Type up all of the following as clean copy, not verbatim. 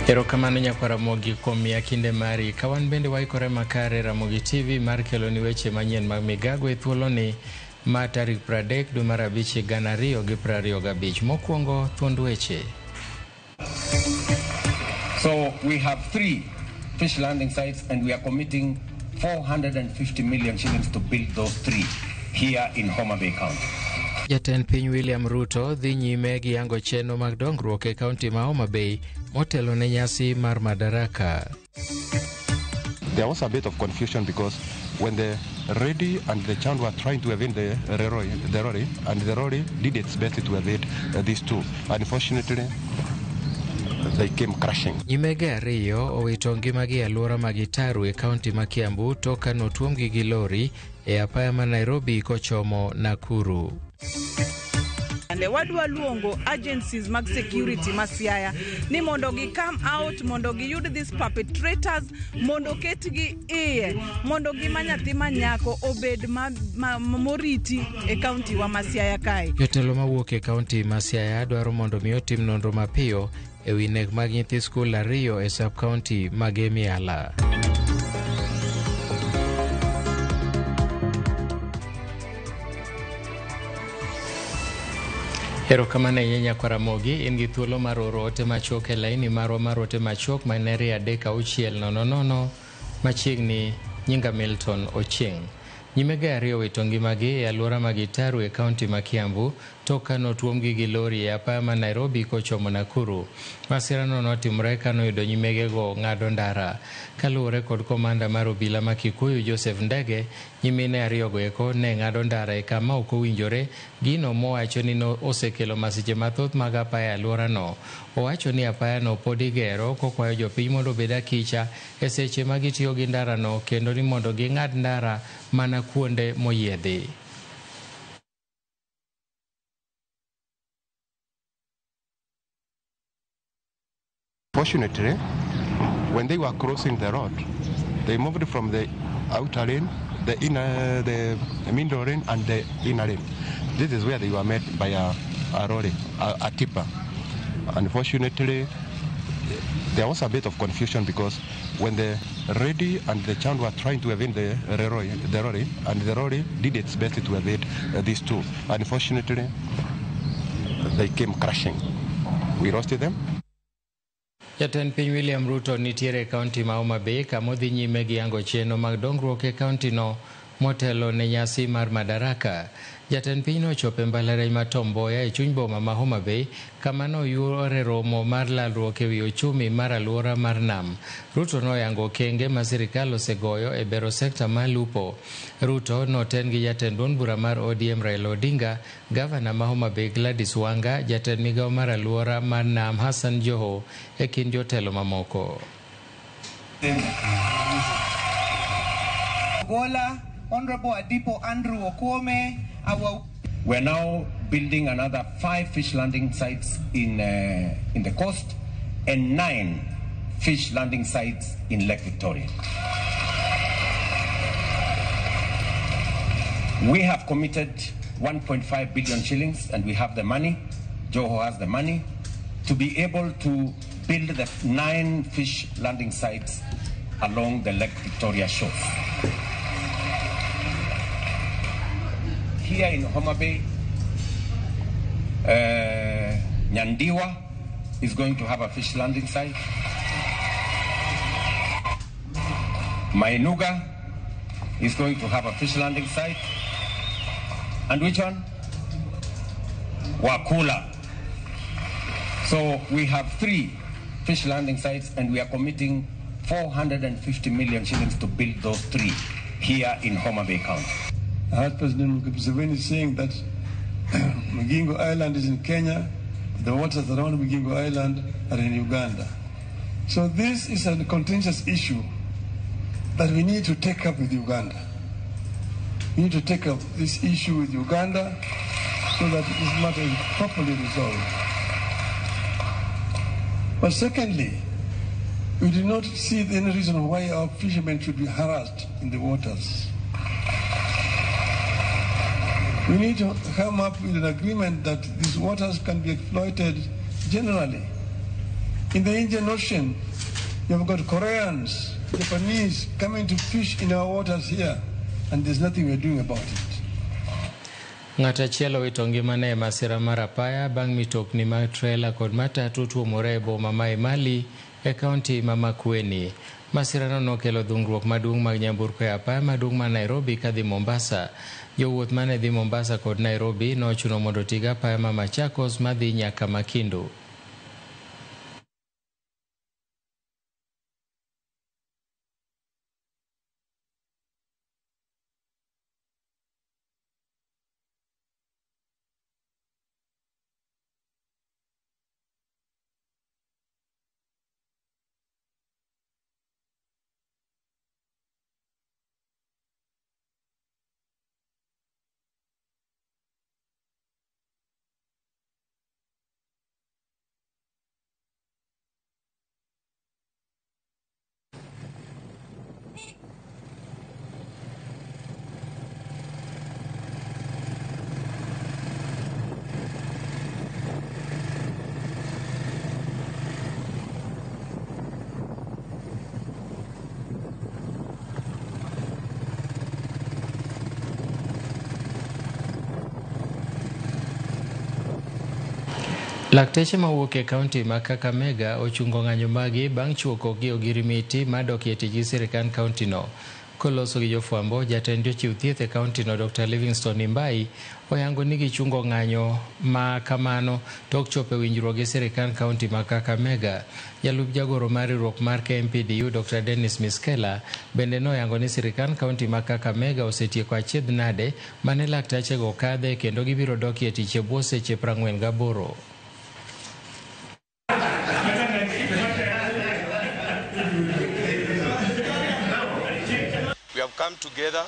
Erokamano nyakwar Ramogi kuom miya kinde mari. Ka wan bende waikore makare Ramogi TV mar keloni weche manyien mag migago e thuoloni ma tarik 30 dwe mar abich 2025. Mokwongo thuond weche. So we have 3 fish landing sites and we are committing 450 million shillings to build those 3 here in Homa Bay County. Jatend piny William Ruto dhi nyime gi yango chenro mag dongruok e kaunti ma Homa Bay motelo ne nyasi mar Madaraka. There was a bit of confusion because when the lady and the child were trying to evade the lorry, and the lorry did its best to evade these two. Unfortunately, they came crashing. Nyimege ariyo owito ngimagi e alwora ma Gitaru e kaunti ma Kiambu tok ka notuomgi gi lori e apaya ma Nairobi kochomo Nakuru. Wadwa luongo agencies mag security ma Siaya ni mondo gi come out, mondo giyud these perpetrators, mondo ketgi iye, mondo gima nyathi ma nyako obed moriti e kaunti wa ma Siaya kae. Jotelo mawuok e kaunti ma Siaya dwaro mondo mi otim nonro mapiyo e wi nek mag nyithi skul ariyo e sub kaunti ma Gemiala. Erokamano ahinya nyakwar Ramogi, in gi thuolo mar oro ote machuok e laini marwa mar ote machuok ma en 23600 machiegni. Nyinga Milton Ochieng. Nyimege ariyo wito ngimagi e alwora ma Gitaru e kaunti ma Kiambu tok ka notuomgi gi lori e apaya ma Nairobi kochomo Nakuru. Masirano notimore ka noyudo nyimegego ng'ado ndara. Kaluwore kod komanda mar obila ma Kikuyu Joseph Ndege, nyimine ariyogo eko ne ng'ado ndara e kama ok owinjore, gino mowacho ni osekelo masiche mathoth mag apaya e alworano. Owacho ni apayano pod igero kokwayo jopiny mondo obed akicha e seche ma gitiyo gi ndarano kendo ni mondo ging'ad ndara mana kuonde moyiedhi. Fortunately, when they were crossing the road, they moved from the outer lane, the inner, the middle lane, and the inner lane. This is where they were met by a lorry, a tipper. Unfortunately, there was a bit of confusion because when the lady and the child were trying to evade the lorry, and the lorry did its best to evade these two. Unfortunately, they came crashing. We lost them. Jatend piny William Ruto nitiere e kaunti ma Homa Bay kama odhi nyime gi yango chenro mag dongruok e kaunti no motelo ne nyasi mar Madaraka. Jatend piny nochopo e mbalariany ma Tom Mboya e chuny boma ma Homa Bay kama noyuore romo mar lalruok ewi ochumi mar alwora mar nam. Ruto noyango okenge ma sirikal osegoyo e bero sekta mar lupo. Ruto noten gi jatend duond bura mar ODM Raila Odinga, gavana ma Homa Bay Gladys Wanga, jatend migawo mar alwora mar nam Hassan Joho e kind jotelo mamoko. Gola, Honorable Adipo Andrew Okome, our... We're now building another 5 fish landing sites in the coast and 9 fish landing sites in Lake Victoria. We have committed 1.5 billion shillings, and we have the money, Joho has the money, to be able to build the 9 fish landing sites along the Lake Victoria shores. Here in Homa Bay, Nyandiwa is going to have a fish landing site. Mainuga is going to have a fish landing site. And which one? Wakula. So we have 3 fish landing sites and we are committing 450 million shillings to build those 3 here in Homa Bay County. I heard President Museveni saying that Migingo Island is in Kenya, the waters around Migingo Island are in Uganda. So this is a contentious issue that we need to take up with Uganda. We need to take up this issue with Uganda so that this matter is properly resolved. But secondly, we do not see any reason why our fishermen should be harassed in the waters. We need to come up with an agreement that these waters can be exploited generally. In the Indian Ocean, you've got Koreans, Japanese coming to fish in our waters here, and there's nothing we're doing about it. Ng'at achiel owito ngimane e masira mar apaya bang' mitokni mag trela kod matatu tuomore e boma ma Emali e kaunti ma Makueni. Masirano nokelo dhungruok maduong' mag nyamburko e apaya maduong' ma Nairobi kadhi Mombasa. Jowuoth mane dhi Mombasa kod Nairobi nochuno mondo oti gi apaya ma Machakos madhi nyaka Makindu. Lakteche mawuok e kaunti ma Kakamega ochungo ng'anyo magi bang' chuo gi ogirimiti madok e tich gi sirikand kaunti no. Koloso gi jofwambo, jatend jochiw thieth e kaunti no Dr. Livingstone Imbai oyango ni gichungo ng'anyo ma kamano tok chopo e winjruok gi sirikand kaunti ma Kakamega. Jalup jagoro mar riwruok mar KMPDU Dr. Dennis Miskela bende noyango ni sirikand kaunti ma Kakamega osetieko achiedh nade mane laktachego kadhe kendo gibiro dokie tich e bwo seche 48. We have come together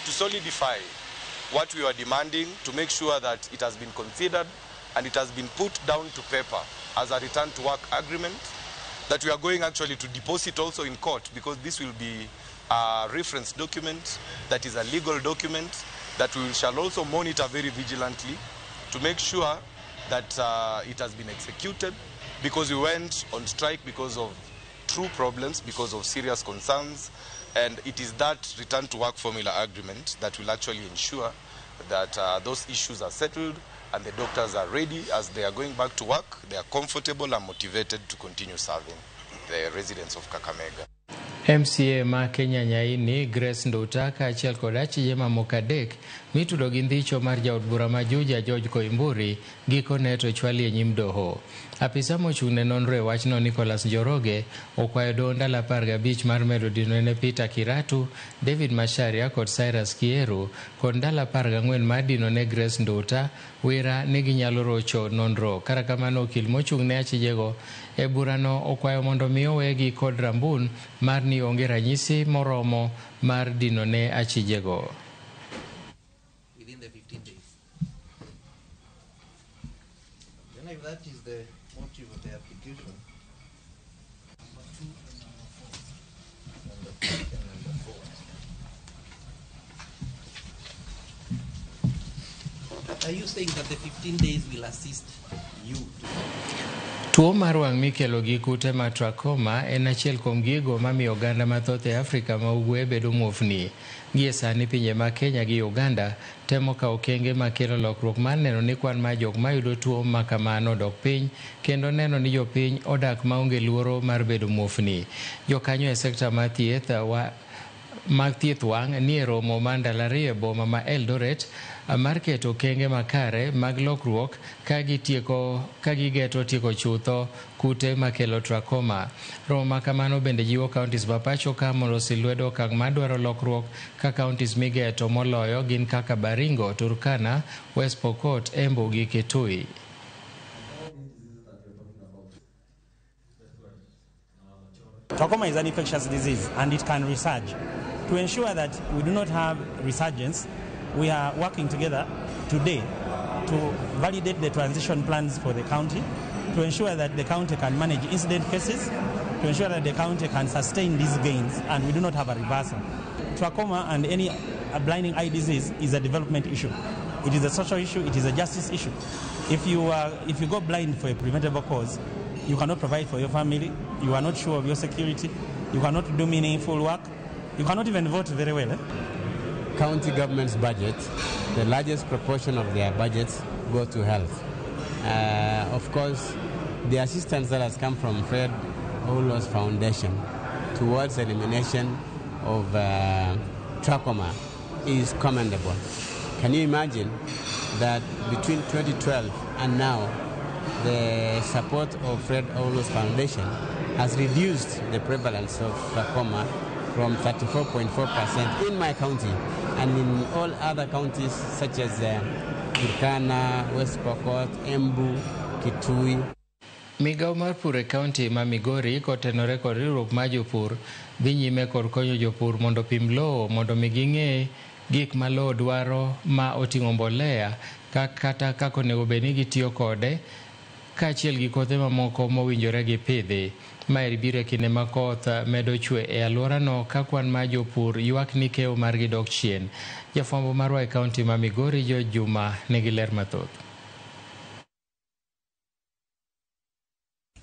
to solidify what we were demanding, to make sure that it has been considered and it has been put down to paper as a return to work agreement that we are going actually to deposit also in court, because this will be a reference document that is a legal document that we shall also monitor very vigilantly to make sure that it has been executed, because we went on strike because of true problems, because of serious concerns. And it is that return to work formula agreement that will actually ensure that those issues are settled and the doctors are ready as they are going back to work. They are comfortable and motivated to continue serving the residents of Kakamega. MCA ma Kenya Nyaini Grace Nduta kaachiel kod achije mamoko adek mitudo gi ndhicho mar jaod bura ma Juja George Koimburi gikone to ochwali e nyim doho. Apisa mochung' ne nonro e wachno Nicholas Njoroge okwayo doho ndalo 15 mar medo dino ne Peter Kiratu, David Macharia kod Cyrus Kieru kod ndalo 14 mar dino ne Grace Nduta wira ni ginyalo rocho nonro. Kata kamano okil mochung' ne achijego e burano okwayo mondo mi owegi kod rambun mar ni onge ranyisi moromo mar dino ne achijego. Within the 15 days. Then if that is the motive of the application, number 2 and number 4. Number 3 and number 4. Are you saying that the 15 days will assist you to... Tuo mar wang' mikelo gi kute mar trachoma en achiel kuom gigo mamiyo oganda mathoth e Afrika ma ugwe bedo muofni. Gie sani pinje ma Kenya gi Uganda temo kawo okenge makelo lokruok mar neno ni kwan mar jok mayudo tuo ma kamano odok piny kendo neno ni jopiny odak maonge luoro mar bedo muofni. Jokanyo e sekta mar thieth mag thieth wang' ni e romo mar ndalo ariyo e boma ma Eldoret mar keto okenge makare mag lokruok ka gigeto tieko chutho kute makelo trachoma. Romo ma kamano bende jiwo counties ma pacho ka mondo osil lwedo okang' madwaro lokruok ka counties migeto moloyo gin kaka Baringo, Turkana, West Pokot, Embu gi Kitui. Trachoma is an infectious disease and it can resurge. To ensure that we do not have resurgence, we are working together today to validate the transition plans for the county, to ensure that the county can manage incident cases, to ensure that the county can sustain these gains and we do not have a reversal. Trachoma and any blinding eye disease is a development issue. It is a social issue, it is a justice issue. If you go blind for a preventable cause, You cannot provide for your family, you are not sure of your security, you cannot do meaningful work, you cannot even vote very well. County government's budget, the largest proportion of their budgets go to health. Of course, the assistance that has come from Fred Hollows Foundation towards elimination of trachoma is commendable. Can you imagine that between 2012 and now, the support of Fred Hollows Foundation has reduced the prevalence of trachoma from 34.4% in my county and in all other counties such as Turkana, West Pokot, Embu, Kitui. Migawo mar pur e kaunti ma Migori kotenore kod riwruok mar jopur dhi nyime kod konyo jopur mondo pim lowo mondo mi ging'e gik ma lowo dwaro ma oting'o mbolea kata kaka onego bed ni gitiyo kode kaachiel gi kothe mamoko mowinjore gi pidhi. Maeri biro e kinde ma koth medo chwe e alworano ka kwan mar jopur ywak ni keyo margi dok chien. Jafwambo marwa e kaunti ma Migori George Juma nigi ler mathoth.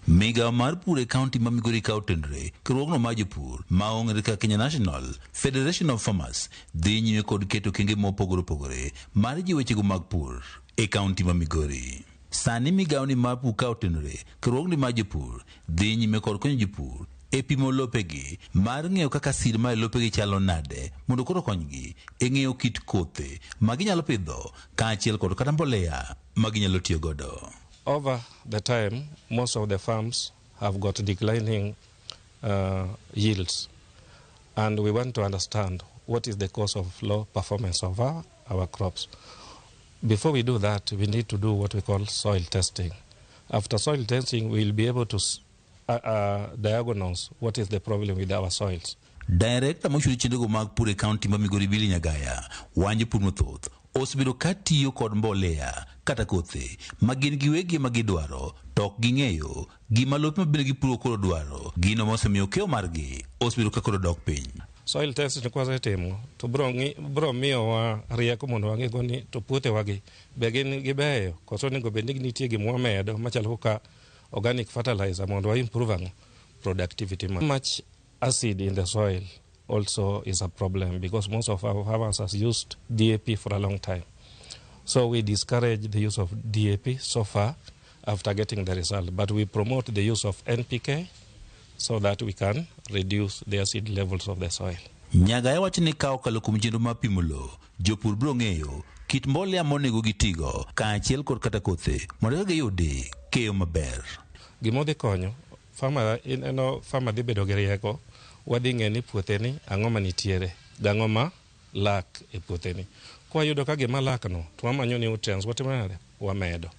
Migawo mar pur e kaunti ma Migori ka otenore riwruogno mar jopur ma ong'ere kaka Kenya National Federation of Farmers dhi nyime kod keto kenge mopogore opogore mar jiwo wechego mag pur e kaunti ma Migori. Sani migawoni mar pur ka otenore riwruogni mar jopur dhi nyime kod konyo jopur e pimo lopegi mar ng'eyo kaka sir mar lopegi chalo nade mondo koro konygi e ng'eyo kit kothe ma ginyalo pidho kaachiel kod kata mbolea ma ginyalo tiyo godo. Over the time, most of the farms have got declining yields, and we want to understand what is the cause of low performance of our crops. Before we do that, we need to do what we call soil testing. After soil testing, we will be able to diagnose what is the problem with our soils. Director mochung' chenrogo mag pur e kaunti ma Migori Billy Nyagaya wacho pur mathoth osebedo ka tiyo kod mbolea kata kothe ma gin giwegi ema gidwaro to ok ging'eyo gima lope ma bende gipuro koro dwaro, gino mosemiyo keyo margi osebedo ka koro dok piny. Soil test kwasetimo to bro miyowa rieko mondo wang'ego ni to puothewagi be gin gibeyo koso onego bed ni nitie gima wamedo machalo kaka organic fertilizer mondo wa improve ang'o productivity. Much acid in the soil also is a problem because most of our farmers has used DAP for a long time. So we discourage the use of DAP so far after getting the result, but we promote the use of NPK so that we can reduce the acid levels of the soil. Nyagaya wacho ni ka okalo kuom chenro mar pimo lowo, jopur biro ng'eyo kit mbolea monego gitigo kaachiel kod kata kothe mondo eka giyudi keyo maber. Gima dhi konyo farmer ineno farmer dhi bedo gi rieko, wadhi ng'e ni puotheni ang'o manitiere gang'o ma lak e puotheni. Kwayudo ka gima lak no to wamanyo nutrients watimo nade wamedo.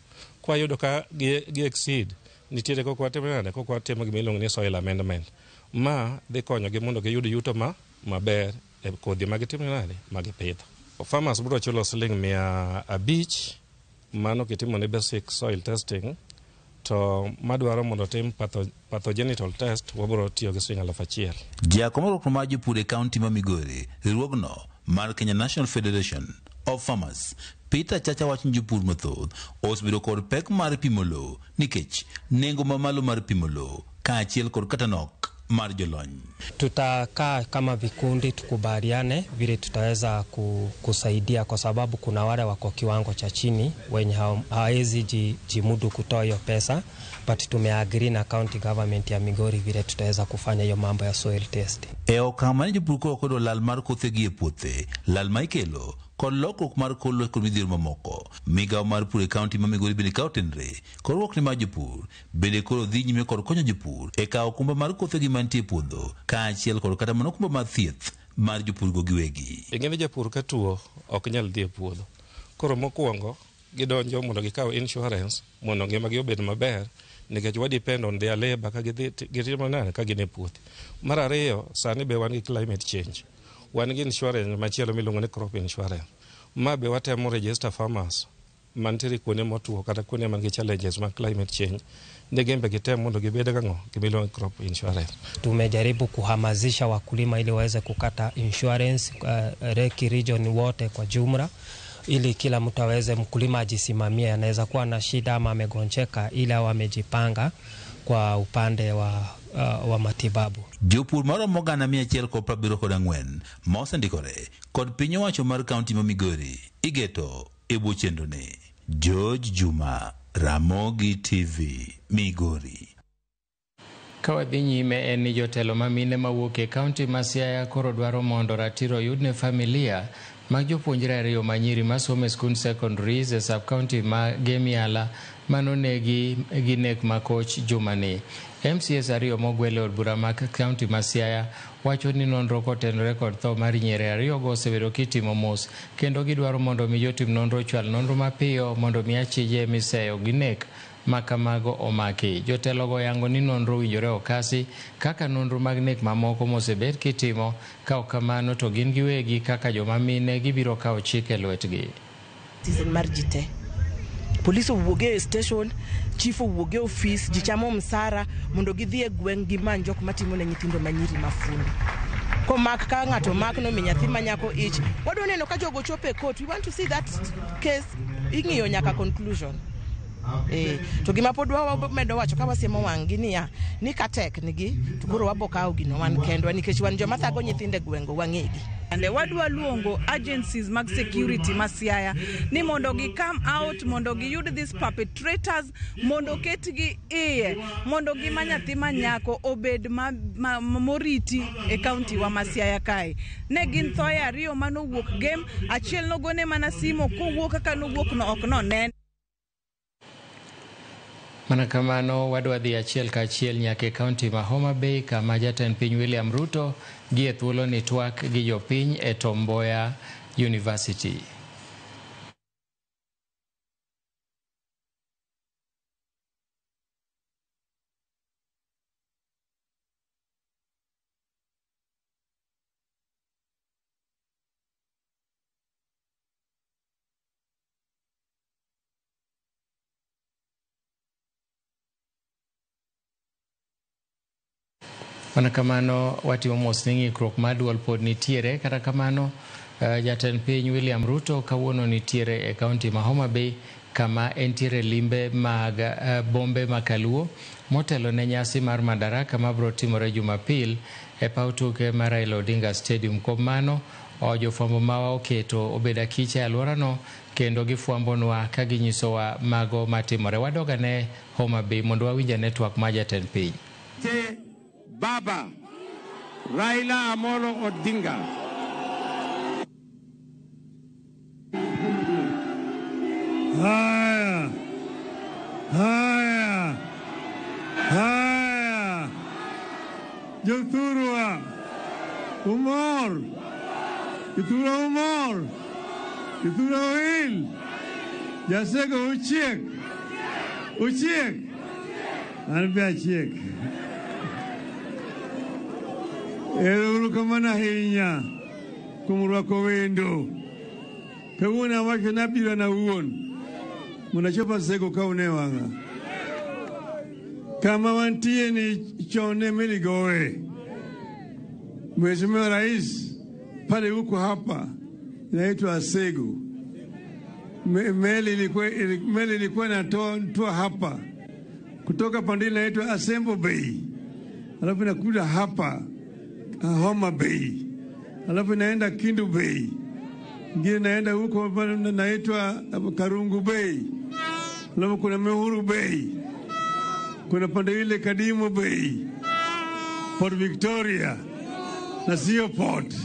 Kwayudo ka gi exceed nitiere kok watimo nade kok watimo gima iluongo ni soil amendment. Ma dhi konyogi mondo giyud yuto ma maber e kodhi ma gitimo nade ma gipidho. Farmers biro chulo siling 500 mano kitimo ne basic soil testing to madwaro mondo tim pathogenital test wabiro tiyo gi siling 1000. Jakom riwruok mar jopur e kaunti ma Migori, riwruogno mar Kenya National Federation of Farmers, Peter Chacha wacho ni jopur mathoth osebedo kod pek mar pimo lowo nikech nengo mamalo mar pimo lowo kaachiel kod kata nok mar jolony. Tutakaa kama vikundi tukubaliane vile tutaweza kusaidia, kwa sababu kuna wale wako kiwango cha chini wenye hawawezi jimudu kutoa hiyo pesa, but tumeagree na county government ya Migori vile tutaweza kufanya hiyo mambo ya soil test. E okang' mane jopur koro kodo lal mar kothegi e puothe, lal ma ikelo kod lokruok mar kor lwasi kod midhiero mamoko. Migawo mar pur e kaunti ma Migori bende ka otenre kod riwruok mar jopur bende koro dhi nyime kod konyo jopur e kawo okumba mar kothegi mantie e puodho kaachiel kod kata mana okumba mar thieth mar jopurgo giwegi. Ing'e ni japur ka tuo ok nyal dhi e puodho. Koro mokwongo gidonjo mondo gikaw insurance mondo ngimagi obed maber nikech wa depend on their labor ka gidhi gitimo nade ka gin e puothe. Mar ariyo sani be wan gi climate change. Wan gi insurance machielo miluongo ni crop insurance. Ma be watemo register farmers mantiere kuonde motuo kata kuonde man gi challenges mag climate change ni gin be gitem mondo gibed gang'o gimiluongo ni crop insurance. Tumejaribu kuhamasisha wakulima ili waweze kukata insurance Lake region wote kwa jumla, ili kila mtu aweze, mkulima ajisimamie, anaweza kuwa na shida ama amegonjeka, ili awe amejipanga kwa upande wa matibabu. Jopur maromo 174 ma osendikore kod piny owacho mar kaunti ma Migori igeto e bwo chenroni. George Juma, Ramogi TV, Migori. Ka wadhi nyime en ni jotelo ma mine mawuok e kaunti ma Siaya koro dwaro mondo ratiro oyud ne familia mag jopuonjre ariyo ma nyiri masomo e skund secondaries e sub-county ma Gemiala manonegi gi nek makoch jumani. MCAs ariyo mogwel e od bura mag kaunti ma Siaya wacho ni nonro kotenore kod tho mar nyiri ariyogo osebedo kitimo mos kendo gidwaro mondo mi jotim nonro ochwal nonro mapiyo mondo mi achije miseyo gi nek makamago omaki. Jotelogo yango ni nonro owinjore okasi kaka nonro mag nek mamoko mosebed kitimo, ka ok kamano to gin giwegi kaka joma mine gibiro kawo chik e lwetgi. Citizen mar ji te. Polis owuog e station, chief owuog e ofis, ji chamo msara mondo gidhi e gweng' gimany jok matimo ne nyithindo manyiri mafundi. Komak ka ng'ato omak nomi nyathi manyako ich, wadwa neno ka jogo chopo e court. We want to see that case ing'iyo nyaka conclusion. To gima pod wamedo wacho ka wasiemo wang' gi niya, ni ka tek nigi to koro wabo kawo gino wan kendwa nikech wan joma thago nyithindo e gweng'go wang'egi. Wadwa luongo agencies mag security ma Siaya ni mondo gi come out, mondo giyud these perpetrators, mondo ketgi iye, mondo gima nyathi manyako obed moriti e kaunti wa ma Siaya kae. Ne gin thoye ariyo manowuok Gem, achiel nogone mana simo kowuok kaka nowuok no ok nonen. Mana kamano wadwa dhi achiel ka achiel nyaka e kaunti ma Homa Bay kama jatend piny William Ruto gi e thuolo ni twak gi jopiny e Tom Mboya University. Mana kamano watimo mos ni ng'ikruok mar duol pod nitiere, kata kamano jatend piny William Ruto kawuono nitiere e kaunti ma Homa Bay kama entiere limbe mag bombe ma Kaluo motelo ne nyasi mar Madaraka mabiro timore Jumapil e paw tuke mar Raila Odinga Stadium. Kuom mano jofwambo mawa oketo obedo akicha e alworano kendo gifwambonwa ka ginyisowa mago matimore. Wadog ane Homa Bay mondo wawinj ane twak mar jatend piny. Baba Raila Amolo Odinga. Haya, haya, haya, Jothurwa, umor, Jothurwa umor, Jothurwa oil, Jasego uchiek, uchiek, an be achiek. Ero kamano ahinya kuom rwako wendo. Kawuono awacho nabiro an awuon mondo achop Asego ka une wang'a. Kama wantie ni chon ne meli gowe. Mheshimiwa Rais, pale huko hapa inaitwa Asego. Meli ilikuwa inatoa hapa kutoka pande ile inaitwa Asembo Bay, alafu inakuja hapa Homa Bay, alafu inaenda Kindu Bay, ingine naenda huko naitwa Karungu Bay, alafu kuna Mehuru Bay, kuna pande ile Kadimu Bay, Port Victoria na sio Port.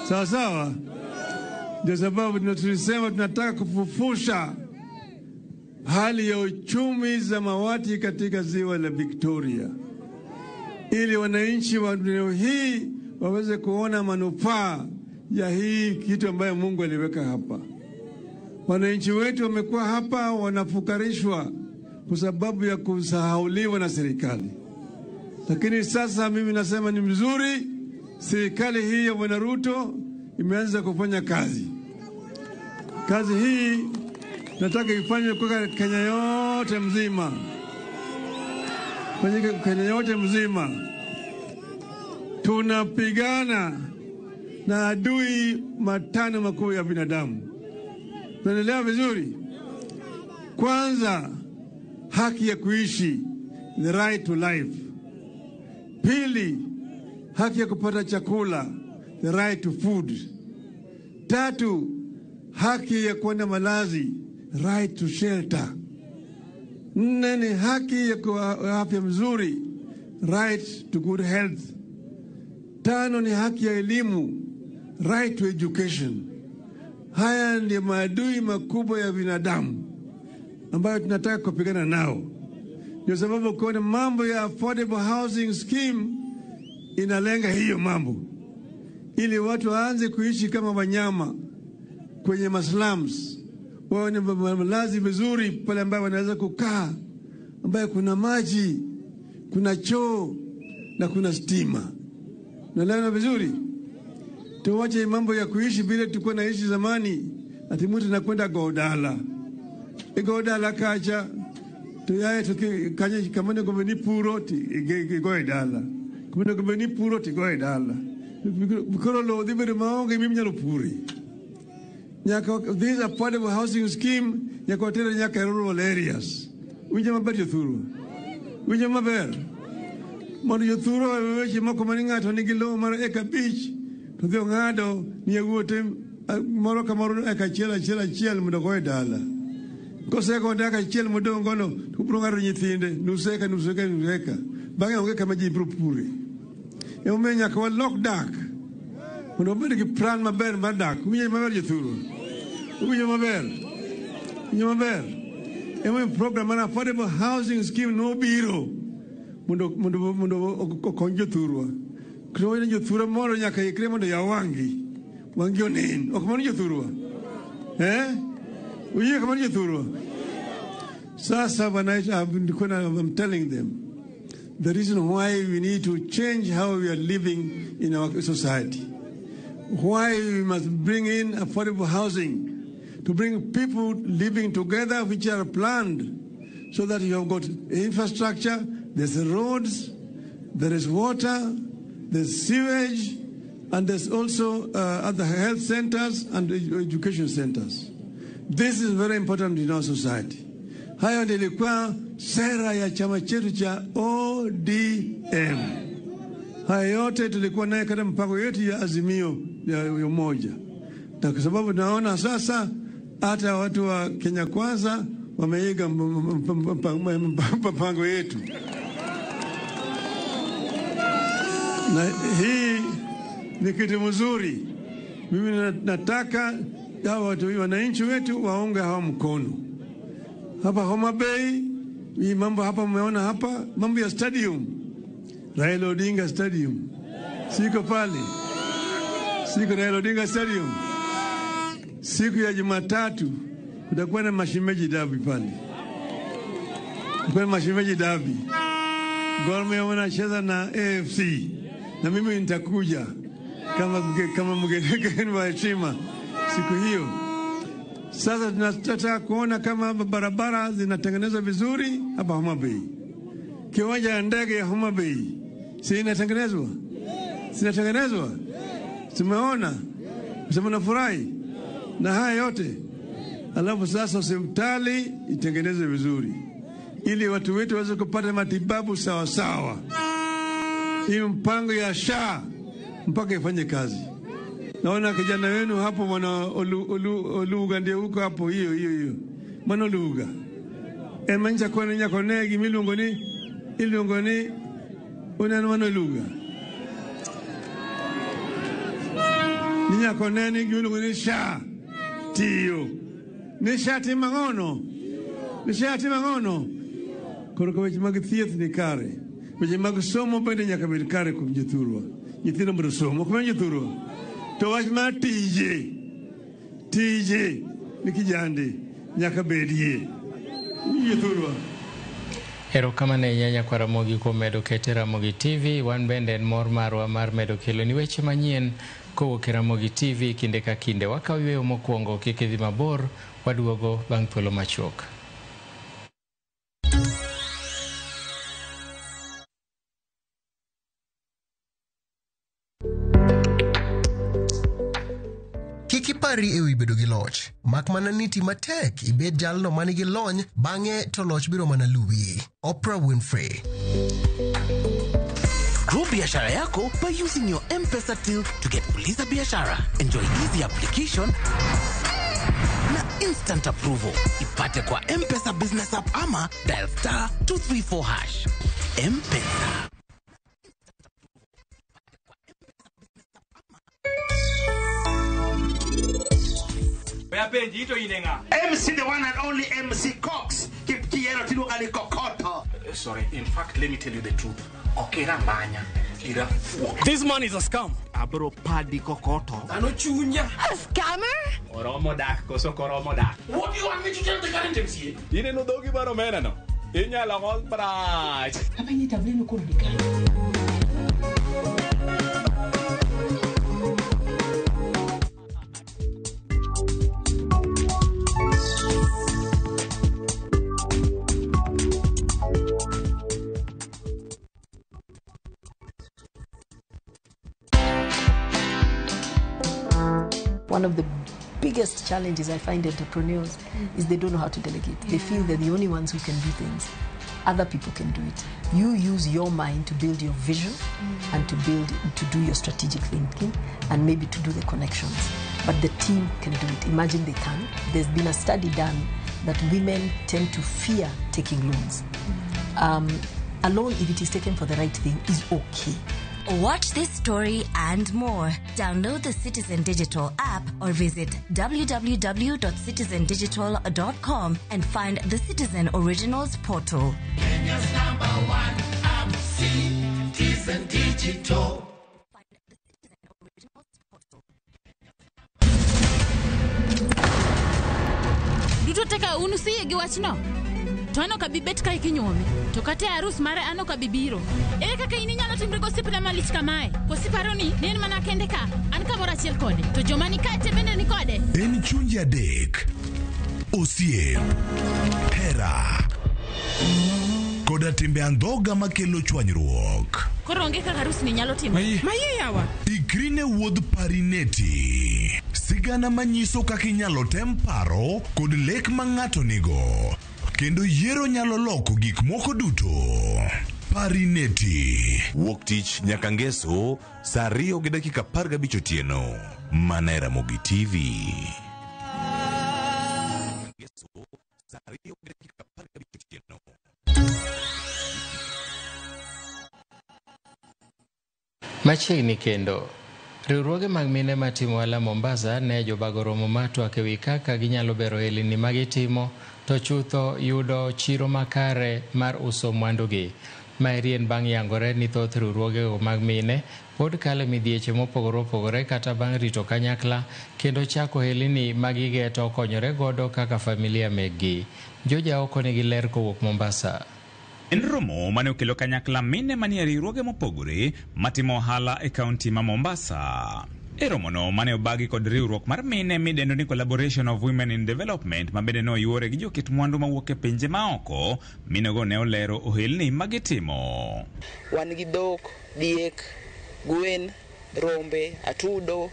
Sawa sawa? Ndio sababu tulisema tunataka kufufusha hali ya uchumi samawati katika ziwa la Victoria, ili wananchi wa dunia hii waweze kuona manufaa ya hii kitu ambayo Mungu aliweka hapa. Wananchi wetu wamekuwa hapa wanafukarishwa kwa sababu ya kusahauliwa na serikali. Lakini sasa mimi nasema ni mzuri, serikali hii ya Bwana Ruto imeanza kufanya kazi. Kazi hii nataka ifanywe kwa Kenya yote mzima. Kwenye Kenya yote mzima. Tunapigana na adui matano makuu ya binadamu. Tunaelewa vizuri? Kwanza, haki ya kuishi the right to life. Pili, haki ya kupata chakula, the right to food. Tatu, haki ya kuwa na malazi, right to shelter. Nne ni haki ya kuwa afya mzuri, right to good health. Tano ni haki ya elimu, right to education. Haya ndiyo maadui makubwa ya binadamu ambayo tunataka kupigana nao. Ndio sababu kuna mambo ya affordable housing scheme inalenga hiyo mambo, ili watu waanze kuishi kama wanyama kwenye maslums, wawe na malazi vizuri pale ambayo wanaweza kukaa, ambayo kuna maji, kuna choo na kuna stima. Naelewana vizuri? Tuwache mambo ya kuishi vile tulikuwa naishi zamani, ati mtu nakwenda godala igodala kacha tuyaye tukikanye kamane gomeni puro ti igoe dala kamane gomeni puro ti igoe dala koro lo dhi bedo maonge mimi nyalo puri nyaka. This affordable housing scheme nyaka watere nyaka rural areas. Winjo maber jothurwa? Winjo maber? Mondo jothurwa owe weche moko mani ng'ato nigi lowo mar eka 5 to dhi ong'ado ni yawuote moro ka moro eka achiel achiel achiel mondo ogoye dala. Kosego eka achiel modong' gono to obiro ng'ado nyithinde nus eka, nus eka, nus eka. Bang'e onge kama ji biro pure. Emomiyo nyaka walok dak mondo wabed gi plan maber mar dak. Winjo maber jothurwa? Winjo maber? Winjo maber? Emomiyo program mar affordable housing scheme nobiro mondo okony jothurwa. Kendo jothurwa moro nyaka ikre mondo yaw wang'gi, wang'gi onen. Ok mano jothurwa? Eh? Uyie kamano jothurwa? Sasa I'm telling them the reason why we need to change how we are living in our society, why we must bring in affordable housing, to bring people living together which are planned, so that you have got infrastructure, there's roads, there is water, there's sewage, and there's also other health centers and education centers. This is very important in our society. Hayo ndio ilikuwa sera ya chama chetu cha ODM. Haya yote tulikuwa naye katika mpango yetu ya Azimio ya Umoja, na kwa sababu naona sasa hata watu wa Kenya Kwanza wameiga mpango yetu, na hii ni kitu mzuri. Mimi nataka hawa watu wananchi wetu waunge hawa mkono. Hapa Homa Bay, hii mambo hapa mmeona hapa, mambo ya stadium, Raila Odinga Stadium. Siko pale, siko Raila Odinga Stadium. Siku ya Jumatatu kutakuwa na mashemeji dabi pale, kutakuwa na mashemeji dabi. Gor Mahia wanacheza na AFC, na mimi nitakuja kama mgeni wa heshima siku hiyo. Sasa tunataka kuona kama barabara zinatengenezwa vizuri hapa Homa Bay. Kiwanja ya ndege ya Homa Bay si inatengenezwa? Zinatengenezwa? Tumeona, mnafurahi na haya yote. Alafu sasa hospitali itengenezwe vizuri ili watu wetu waweze kupata matibabu sawa sawa. Hii mpango ya SHA mpaka ifanye kazi. Naona kijana wenu hapo mwana Oluga ndiye huko hapo, hiyo hiyo hiyo. Mwana Oluga. Emanja kwa nenya konegi milungo ni ilungo ni unano mwana Oluga. Ninya koneni milungo ni SHA tiyo. Ni SHA timangono. Ni SHA timangono. Koro ka weche mag thieth ni kare. Weche mag somo bende nyaka bed kare kuom jothurwa. Nyithindo mondo osom. Ok mano jothurwa? To wach mar tije, tije ni kijande nyaka bedie. Jothurwa. Erokamano ahinya nyakwa Ramogi kuom medo kete Ramogi TV. Wan bende en mor marwa mar medo kelo ni weche manyien kowuok e Ramogi TV kinde ka kinde. Wakaw yweyo mokwongo, kik idhi mabor, waduogo bang' thuolo machuok. Kik ipari ewi bedo gi loch. Mak mana ni ti matek ibed jalno manigi lony, bang'e to loch biro mana luwi. Oprah Winfrey. Grow biashara yako by using your M-Pesa till to get Fuliza Biashara. Enjoy easy application na instant approval. Ipate kwa M-Pesa Business App ama dial star 234 hash. M-Pesa. MC, the one and only MC Cox. Kiero tiluonga ni Kokoto. Sorry, in fact, let me tell you the truth. Okera manya. Ira fuok. This man is a scam. Abro padi kokoto. Ano chunya. A scammer? Oromo dak koso koromo dak. What do you want me to tell the current MCA? Ineno dhogi mar omena no. Inyalo gol brach. Apenji tableno koro ni kanye? One of the biggest challenges I find entrepreneurs is they don't know how to delegate. They feel they're the only ones who can do things. Other people can do it. You use your mind to build your vision and to do your strategic thinking and maybe to do the connections. But the team can do it. Imagine they can. There's been a study done that women tend to fear taking loans. A loan, if it is taken for the right thing, is okay. Watch this story and more. Download the Citizen Digital app or visit www.citizendigital.com and find the Citizen Originals portal. Kenya's number one app, Citizen Digital. Duto teka unu siye gi wachno. To an ok abi bet kae kinyuome. To kata e arus mare an ok abi biro. Ere kaka in inyalo timri gosiepna malich kamae? Koso ni ne en mana kende ka, an kamoro achiel kode. To joma ni kae te bende ni kode. En chunje adek. Osiep, hera, koda timbe andhoga makelo chwanyruok. Koro onge kaka arus ni nyalo timore. Mayie yawa. Ikri ne wuodh Parineti. Sigana manyiso kaka inyalo tem paro kod lek ma ng'ato nigo. Kendo yiero nyalo loko gik moko duto. Parineti. Wuok tich nyaka ngeso saa 2:15 otieno. Mana e Ramogi TV. Ngeso saa 2:15 otieno. Machiegni kendo. Riwruoge mag mine matimo ohala Mombasa ne jobago romo mar twak ewi kaka ginyalo bero ohelni magitimo to chutho yudo chiro makare mar uso mwandugi. Maeri en bang' yangore ni thoth riwruogego mag mine pod kalo e midhieche mopogore opogore kata bang' rito kanyakla kendo chako ohelni magigeto konyore godo kaka familia mekgi. Joja oko nigi ler kowuok Mombasa. En romo mane okelo kanyakla mine manie riwruoge mopogore matimo ohala e kaunti ma Mombasa. E romono mane obagi kod riwruok mar mine midendo ni Collaboration of Women in Development ma bende noyuore gi joket mwandu mawuok e pinje maoko, minego ne olero ohelni magitimo. Wan gi dhok, diek, gwen, rombe, atudo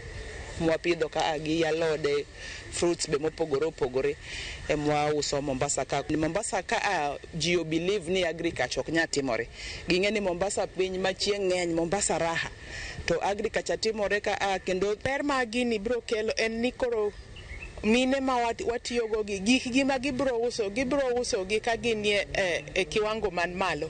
mwapidho ka gi alode, fruits be mopogore opogore emwauso Mombasa ka. Mombasa ka ji o believe ni agriculture ok nyal timore. Ging'e ni Mombasa piny ma chieng' ng'eny, Mombasa raha. To agriculture timore ka kendo ber ma gini biro kelo en ni koro mine ma watiyogo gi gikgi ma gibiro uso gi ka ginie e kiwango man malo.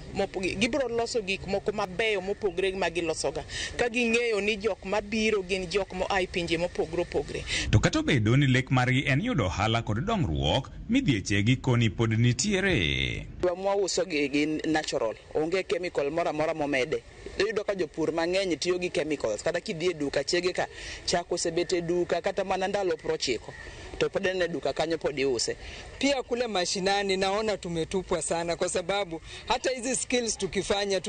Gibiro loso gik moko mabeyo mopogre ma gilosoga ka ging'eyo ni jok mabiro gin jok moa e pinje mopogre opogre. To kata obedo ni lek margi en yudo ohala kod dongruok, midhieche gikoni pod nitiere. Mwauso gi gin natural, onge chemical moro amora momede. Iyudo ka jopur mang'eny tiyo gi chemicals, kata kidhi e duka chege ka chak osebet e duka kata mana ndalo 90 to pod en e duka kanyo pod iuse. Pia kule mashinani naona tumetupwa sana, kwa sababu hata hizi skills tukifanya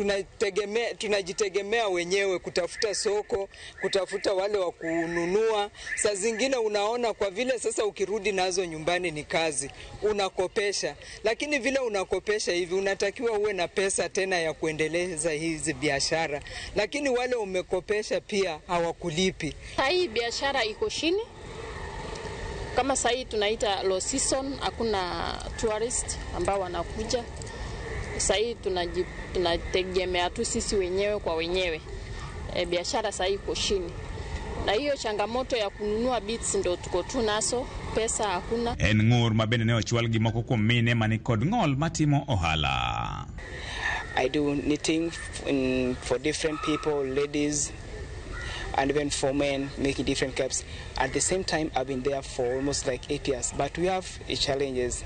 tunajitegemea wenyewe kutafuta soko, kutafuta wale wa kununua. Saa zingine unaona kwa vile sasa ukirudi nazo nyumbani ni kazi, unakopesha. Lakini vile unakopesha hivi unatakiwa uwe na pesa tena ya kuendeleza hizi biashara. Lakini wale umekopesha pia hawakulipi. Hii biashara iko chini. Kama sahii tunaita low season, hakuna tourist ambao wanakuja. Sahii tunategemea tu sisi wenyewe kwa wenyewe. Biashara sahii iko chini. Na hiyo changamoto ya kununua beads ndo tuko tu naso, pesa hakuna. En ng'ur ma bende ne ochwal gi moko kuom mine mani kod ng'ol matimo ohala. I do knitting for different people, ladies, and even for men, making different caps. At the same time, I've been there for almost like 8 years, but we have challenges.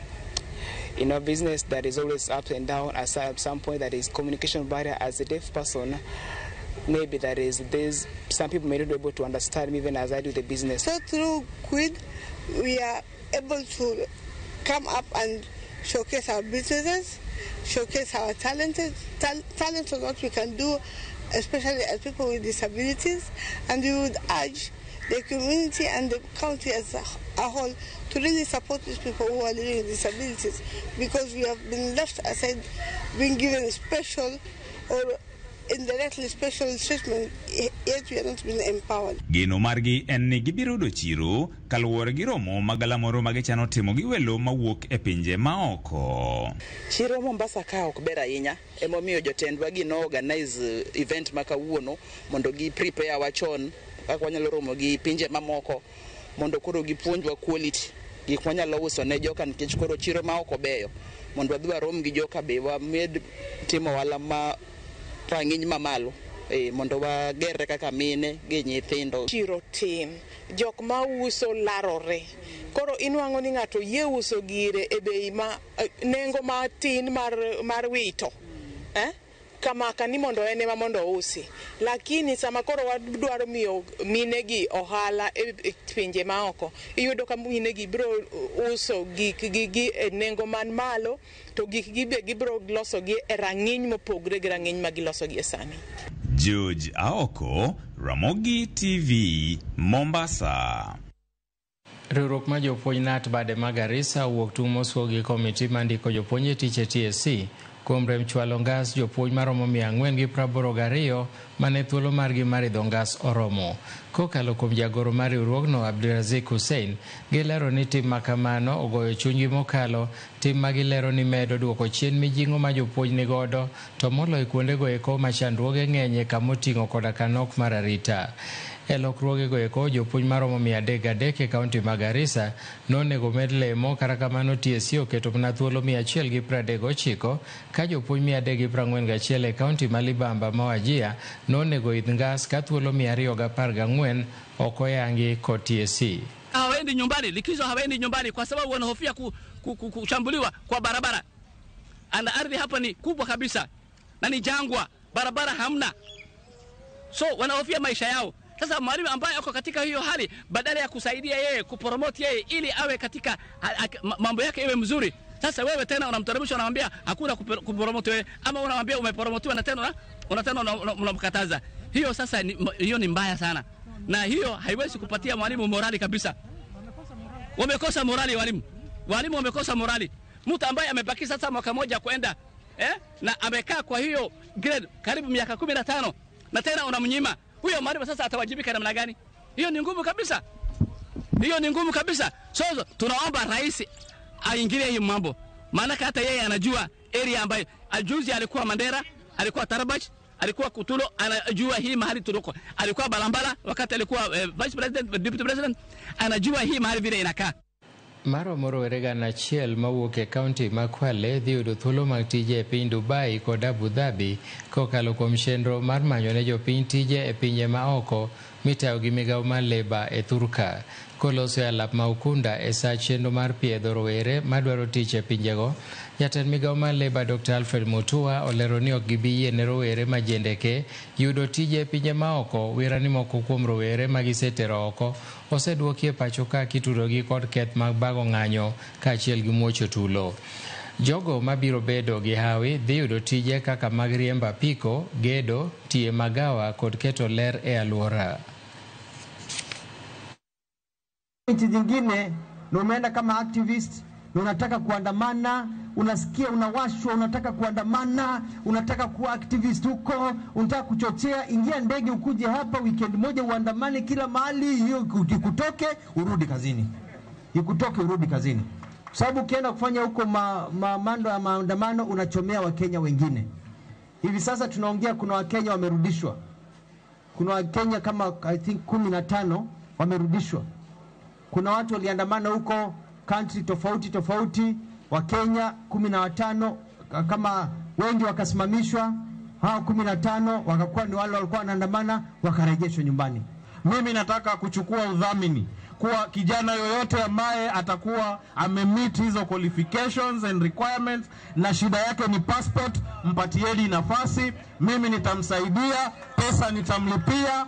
In our business, there is always up and down. At some point, there is communication barrier. As a deaf person, maybe there is this, some people may not be able to understand me even as I do the business. So through Quid, we are able to come up and showcase our businesses, showcase our talents on what we can do, especially as people with disabilities, and we would urge the community and the county as a whole to really support these people who are living with disabilities, because we have been left aside, being given special or indirectly special treatment, yet we are not being empowered. Geno margi en ni gibiro yudo chiro kaluwore gi romo ma galamoro ma gichano timo gi welo mawuok e pinje maoko. Chiro Mombasa ka ok ber ahinya, emomiyo jotendwa gi no organize event ma kawuono mondo gi prepare wa chon kaka wanyalo romo gi pinje mamoko mondo koro gipuonjwa quality gik wanyalo uso ne joka, nikech koro chiro ma oko beyo mondo wadhi warom gi joka be wamed timo ohala ma rang'iny mamalo mondo wagerre kaka mine gi nyithindo. Chiro tin, jok ma uso larore, koro inwang'o ni ng'ato yie uso gire e bei ma nengo matin mar wito kamaka ni mondo en ema mondo ousi, lakini sama koro wadwaro miyo minegi ohala e pinje maoko, iyudo ka minegi biro uso gikgi e nengo man malo, to gikgi be gibiro loso gi e rang'iny mopogre gi rang'iny ma giloso gi e sani. George Aoko, Ramogi TV, Mombasa. Riwruok mar jopuonj NAT bade ma Garissa owuok tung' mosuo gi komiti mandiko jopuonj e tich e TSC kuom rem chwalo ngas jopuonj maromo 482 mane thuolo margi mar idho ngas oromo. Kokalo kuom jagoro mar riwruogno Abdirazik Hussein, gilero ni tim makamano ogoyo chunygi mokalo, tim ma gilero ni medo duoko chien mijing'o ma jopuonj nigodo, to moloyo kuondego eko ma chandruoge ng'enye kamoting'o koda ka nok mar arita. E lokruogego eko jopuonj maromo 303 e kaunti ma Garissa nonego med lemo, kata kamano TSC oketo mana thuolo 139 ka jopuonj 341 e kaunti ma Libamba ma Wajir nonego idh ngas ka thuolo 214 ok oyangi kod TSC. Hawaendi nyumbani, likizo hawaendi nyumbani kwa sababu wanahofia kushambuliwa kwa barabara. Ana ardhi hapa ni kubwa kabisa na ni jangwa, barabara hamna, so wanahofia maisha yao. Sasa mwalimu ambaye ako katika hiyo hali, badala ya kusaidia yeye, kupromote yeye ili awe katika mambo yake iwe mzuri, sasa wewe tena unamteremsha, unamwambia hakuna kupromote wewe, ama unamwambia umepromotiwa na tena unamkataza. Hiyo sasa hiyo ni mbaya sana, na hiyo haiwezi kupatia mwalimu morali kabisa. Wamekosa morali walimu. Walimu wamekosa morali. Mtu ambaye amebaki sasa mwaka moja kwenda na amekaa kwa hiyo grade karibu miaka 15 na tena unamnyima. Huyo mwalimu sasa atawajibika namna gani? Hiyo ni ngumu kabisa. Hiyo ni ngumu kabisa. So tunaomba rais aingilie hii mambo. Maana hata yeye anajua area ambayo ajuzi alikuwa Mandera, alikuwa Tarabach, alikuwa Kutulo, anajua hii mahali tuliko. Alikuwa Balambala wakati alikuwa vice president, deputy president, anajua hii mahali vile inakaa. Maromo rowere gana achiel mawuok e kaunti ma Kwale dhi yudo thuolo mag tije e piny Dubai kod Abu Dhabi kokalo kuom chenro mar manyo ne jopiny tije e pinje ma oko mitayo gi migawo mar leba e Thurka. Koloso e alap ma Ukunda e sa chenro mar piedho rowere madwaro tich e pinjego, jatend migawo mar leba Dr. Alfred Mutua olero ni ok gibi yie ne rowere ma jendeke yudo tije e pinje ma oko. Wira ni moko kuom rowere ma gisetero oko oseduoki e pacho ka kitudogi kod keth mag bago ng'anyo kaachiel gi muocho tulo. Jogo mabiro bedo gi hawi dhi yudo tije kaka mag riembo apiko, gedo, tiye magawa kod keto ler e alwora. Nchi zingine na umeenda kama activist na unataka kuandamana, unasikia unawashwa, unataka kuandamana, unataka kuwa activist huko, unataka kuchochea, ingia ndege ukuje hapa weekend moja uandamane kila mahali, hiyo kutoke urudi kazini. ikutoke urudi kazini, kwa sababu ukienda kufanya huko mamando ya maandamano unachomea Wakenya wengine. Hivi sasa tunaongea, kuna Wakenya wamerudishwa, kuna Wakenya kama I think 15 wamerudishwa. Kuna watu waliandamana huko country tofauti tofauti, Wakenya 15 kama wengi wakasimamishwa, hao 15 wakakuwa ni wale walikuwa wanaandamana wakarejeshwa nyumbani. Mimi nataka kuchukua udhamini kuwa kijana yoyote ambaye atakuwa amemeet hizo qualifications and requirements na shida yake ni passport, mpatieni nafasi, mimi nitamsaidia, pesa nitamlipia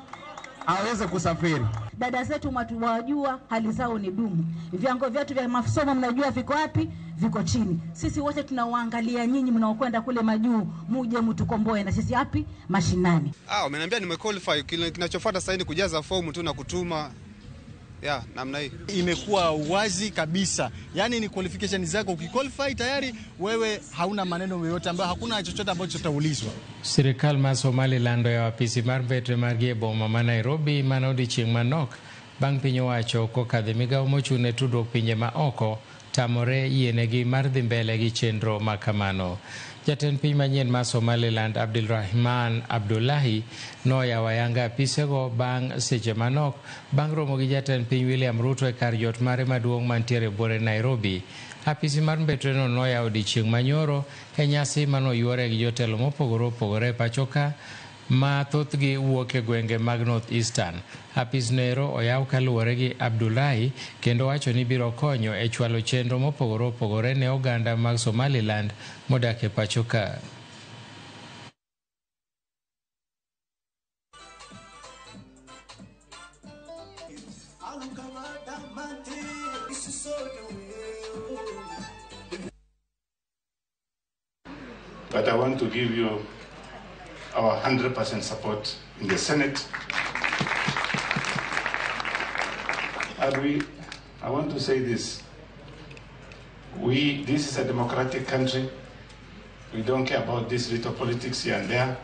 aweze kusafiri. Dada zetu mwajua hali zao ni dumu, viwango vyetu vya masomo mnajua viko wapi, viko chini. Sisi wote tunawaangalia nyinyi mnaokwenda kule majuu, muje mtukomboe na sisi wapi mashinani. Wameniambia nimequalify, kinachofuata sasa ni kujaza fomu tu na kutuma. Ya, namna hii imekuwa wazi kabisa, yaani ni qualification zako, ukiqualify tayari wewe hauna maneno yoyote ambayo hakuna chochote ambacho utaulizwa. Sirikal mar Somaliland oyawo apisi mar mbetre margi e boma ma Nairobi mana odiechieng' manok bang' piny owacho kokadho e migawo mochung' ne tudruok pinje ma oko tamore yienegi mar dhi mbele gi chenro ma kamano. Jatend piny manyien mar Somaliland Abdulrahman Abdullahi noyawo ayanga apisego bang' seche manok bang' romo gi jatend piny William Ruto e kar jot mare maduong' mantiere buore Nairobi. Apisi mar mbetreno noyawo odiechieng' manyoro e nyasi manoyuore gi jotelo mopogore opogore e pacho ka ma thothgi wuok e gwenge mag North Eastern. Apis noero oyaw kaluwore gi Abdullahi kendo wacho ni biro konyo e chwalo chenro mopogore opogore ne oganda mag Somaliland modak e pacho ka. But I want to give you our 100% support in the Senate. And I want to say this. This is a democratic country. We don't care about this little politics here and there.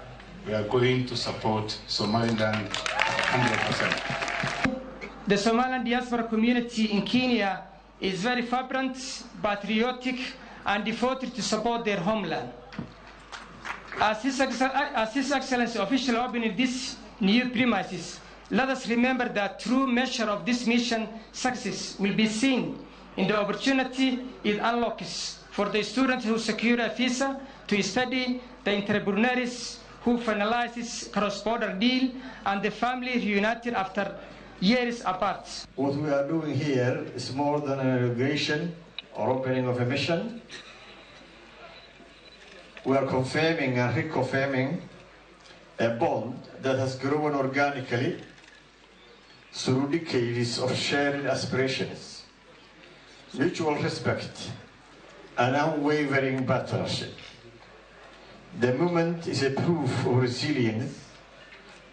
We are going to support Somaliland 100%. The Somaliland diaspora community in Kenya is very vibrant, patriotic, and devoted to support their homeland. As His Excellency officially opened this new premises, let us remember that true measure of this mission success will be seen in the opportunity it unlocks for the students who secure a visa to study, the entrepreneurs who finalizes cross-border deal, and the family reunited after years apart. What we are doing here is more than an inauguration or opening of a mission. We are confirming and reconfirming a bond that has grown organically through decades of shared aspirations, mutual respect, and unwavering partnership. The movement is a proof of resilience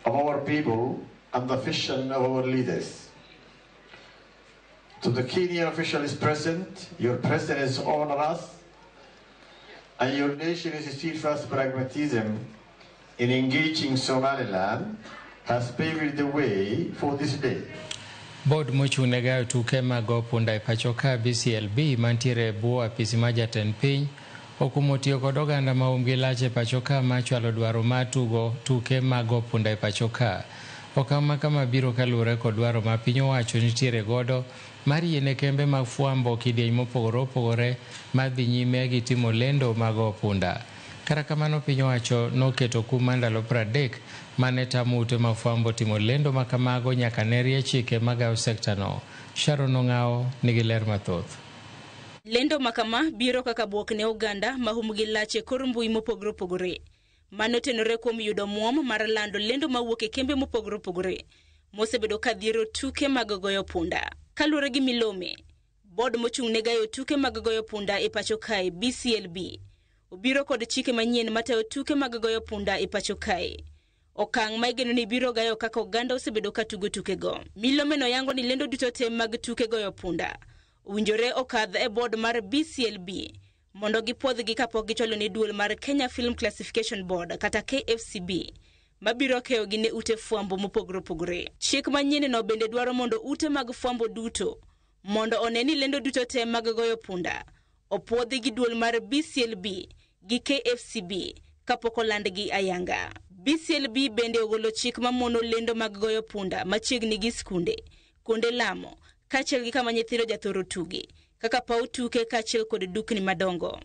of our people and the vision of our leaders. To the Kenyan officials present, your presence honors us, and your nation's steadfast pragmatism in engaging Somaliland has paved the way for this day. Board mochung' ne gayo tuke mag go punda e pacho ka BCLB mantiere e bwo apisi mar jatend piny okumo tiyo kod oganda ma umgi lach e pacho ka ma chwalo dwaro mar tugo tuke mag go punda e pacho ka. Okang' ma kama biro kaluwore kod dwaro ma piny owacho nitiere godo mar yiene kembe mag fwambo kidieny mopogore opogore mar dhi nyime gi timo lendo mag go punda. Kata kamano piny owacho noketo kum mar ndalo 30 mane tamo ute mag fwambo timo lendo ma kamago nyaka ne rie chike magayo sekta no. Sharon Ong'awo nigi ler mathoth. Lendo makama biro kaka bwok ne oganda ma humgi lach e kor mbui mopogore opogore. Mano tenore kuom yudo muom mar lando lendo mawuok e kembe mopogore opogore mosebedo ka dhiero tuke mag goyo punda. Kaluwore gi milome, bod mochung' ne gayo tuke mag goyo punda e pacho kae BCLB obiro kod chike manyien matayo tuke mag goyo punda e pacho kae. Okang' ma igeno ni biro gayo kaka oganda osebedo ka tugo tukego. Milome no yango ni lendo duto te mag tuke goyo punda owinjore okadh e bod mar BCLB mondo gipuodhgi kapok gichwalo ne duol mar Kenya Film Classification Board kata KFCB mabiro keyogi ne ute fwambo mopogore opogore. Chik manyien no bende dwaro mondo ute mag fwambo duto mondo one ni lendo duto te mag goyo punda opuodhi gi duol mar BCLB gi KFCB kapok olandgi ayanga. BCLB bende ogolo chik mamono lendo mag goyo punda machiegni gi skunde, kuonde lamo, kaachiel gi kama nyithindo jathoro tuge, kaka paw tuke kaachiel kod dukni madongo.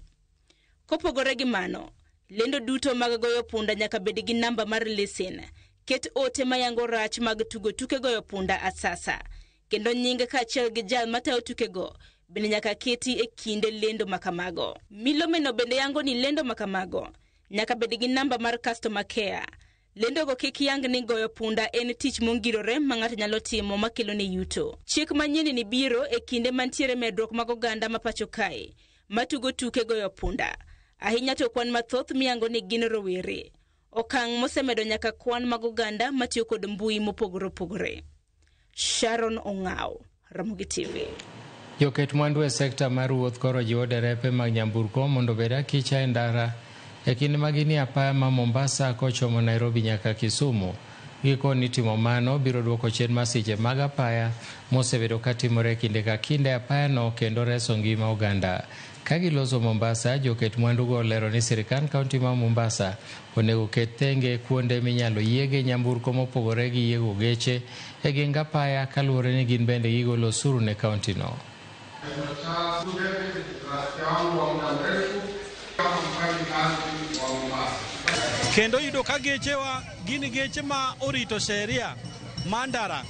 Kopogore gi mano, lendo duto mag goyo punda nyaka bed gi namba mar lesen, ket ote mayango rach mag tugo tuke goyo punda asasa, kendo nying kaachiel gi jal matayo tukego bende nyaka keti e kinde lendo makamago. Milomeno bende yango ni lendo makamago nyaka bed gi namba mar customer care. Lendogo kik yang ni goyo punda en tich mongirore ma ng'ato nyalo timo makelo ne yuto. Chik manyien ni biro e kinde mantiere medruok mag oganda ma pacho kae matugo tuke goyo punda, ahinya to kwan mathoth miyango ni gin rowere. Okang' mosemedo nyaka kwan mag oganda matiyo kod mbui mopogore opogore. Sharon Ong'aw, Ramogi TV. Joket mwandu e sekta mar wuoth koro jiwo derepe mag nyamburko mondo obed akicha e ndara e kinde ma gin e apaya ma Mombasa kochomo Nairobi nyaka Kisumu. Gikoni timo mano biro duoko chien masiche mag apaya mosebedo katimore kinde ka kinde e apayano kendo reso ngima oganda. Ka giloso Mombasa, joket mwandugo olero ni sirkand kaunti ma Mombasa onego ket thenge kuonde minyalo yiege nyamburko mopogore gi yiego geche e geng apaya kaluwore ni gin bende gigolo osuru ne kauntino. Kendo yudo ka gechewa gin geche ma orito sheria mar ndara